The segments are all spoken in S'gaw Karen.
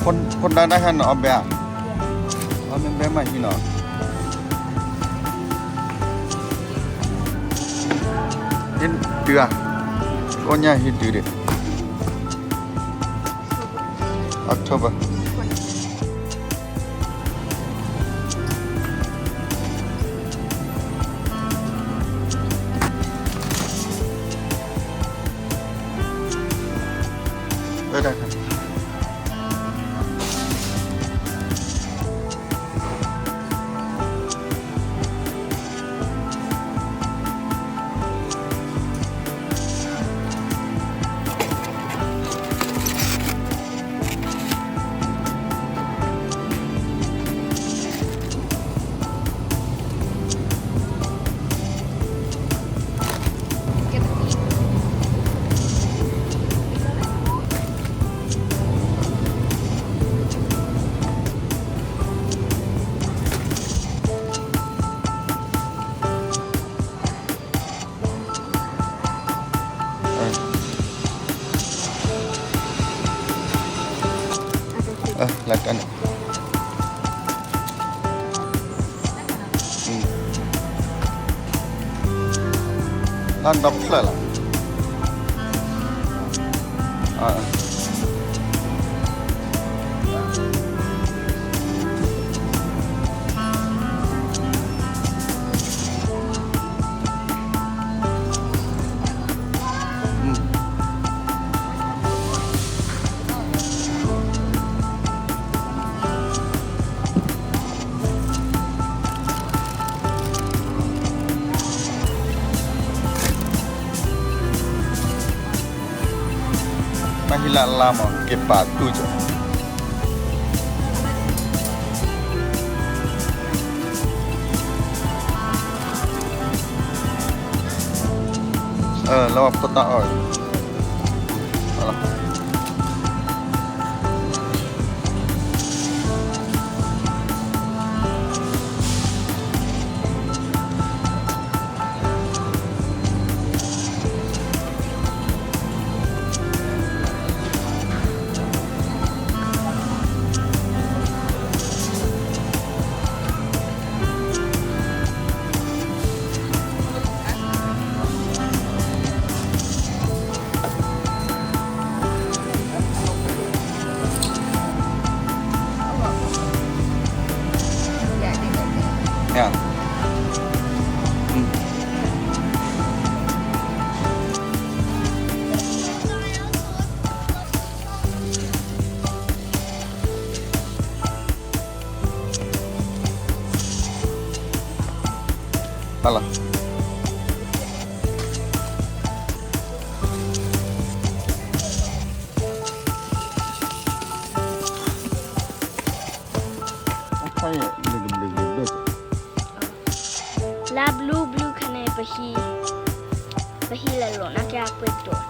ဖိဒါတၢ်ဟဲနီၤအီၣ်ဘဲဧါ, အီၣ်မ့ၢ်ဘဲမးဟံးနီၤ, ဟံးတုၤဧါ, ကိးညါဟံးတုၤဒံး, October. လၢတၢ်န့ၣ်, လၢဒီဖျၢၣ်လီၤ. Mahila lama ke patu je. လၢဖိသၣ်အီၣ် လၢဘျုးဘျုးခါန့ၣ် ပဟံး, ပဟံးလၢလီၤနာ်က့အပှ့ၤဒိၣ်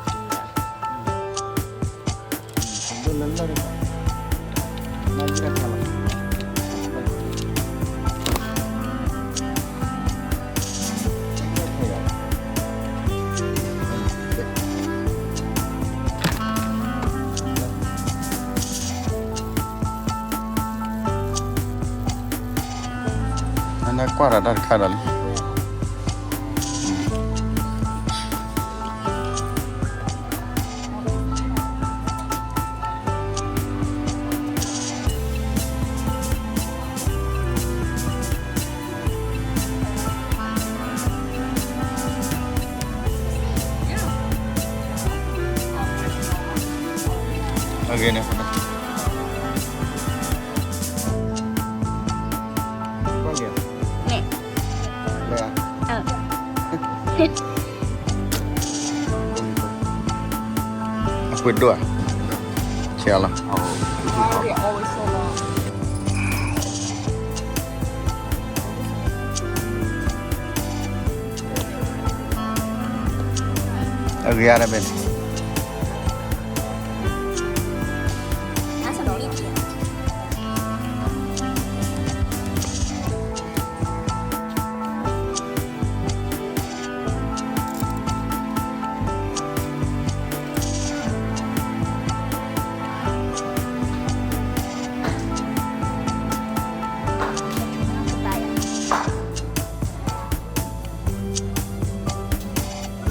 နကွၢ်ဒီးတၢ်တခါဒီးလံ အဂ့ၢ်န့ၣ် အပှ့ၤဒိၣ်ဧါ, ဆဲးလီၤ. အဂ့ၢ်အါတမ့ၢ်န့ၣ်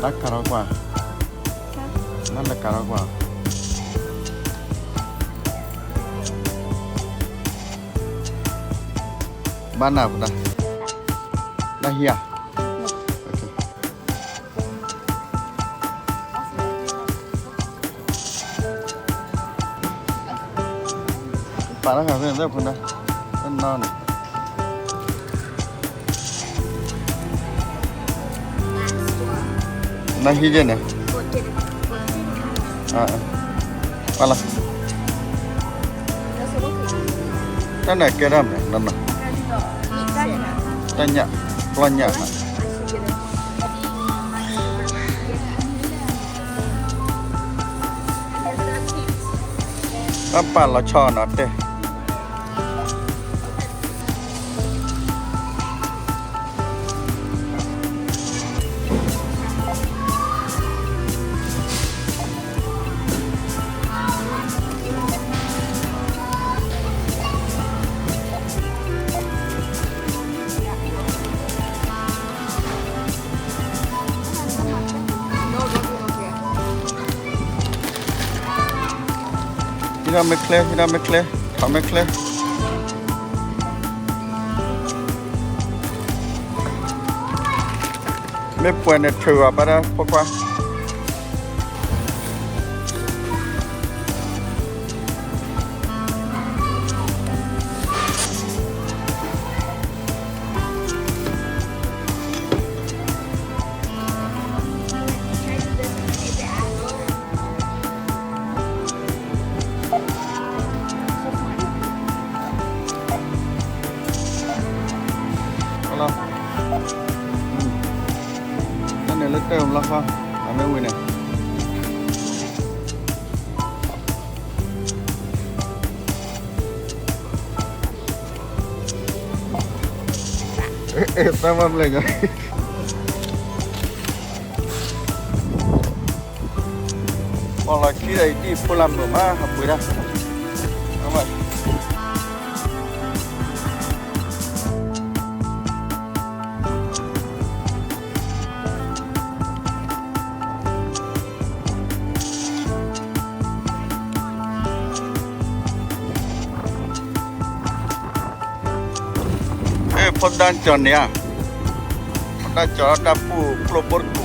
အကၤထီၣ်ကွၢ်, နလဲၤကၤထီၣ်ကွၢ်, ဘၣ်နၢ်ဖိတၢ်, နၢ်ဟံၣ်ဧါ, ပာ်လီၤဃာ်ဖဲန့ၣ် သၢဖိနၢ်, တနီၤန့ၣ် နၢ်ဟံၣ်ကဲန့ၣ်, ပာ်လီၤ, တၢ်န့ၣ်ကဲဒၣ်မး, တၢ်ညၣ်, ပျီညၣ်, တၢ်ပာ်လီၤဆီနီၤတဲ ဟံးဒီးမ့ၢ်ချ့, ဟံးဒီးမ့ၢ်ချ့, ထီၣ်မ့ၢ်ချ့, မ့ၢ်ပှဲၤန့ၣ်ထုးဘၣ်ဘၣ်ဒီးဖိခွါ လီၤ, တၢ်န့ၣ်လၢတၢ်အဘျီဃီ, အမ့ၢ်ဝံၤန့ၣ် တၢ်မၤဘျဲၣ်ညါ ပီၣ်လီၤခံဒီး ယတံၢ်ဖိလၢမုာ်မး ဟးပှ့ၤဒၣ်, အဝဲ ဖိဒၣ်ကၠီၤန့ၣ်ဧါ, ဖိဒၣ်ကၠီၤတၢ်ပူၣ်ကျိၣ်ဘိတကူၣ်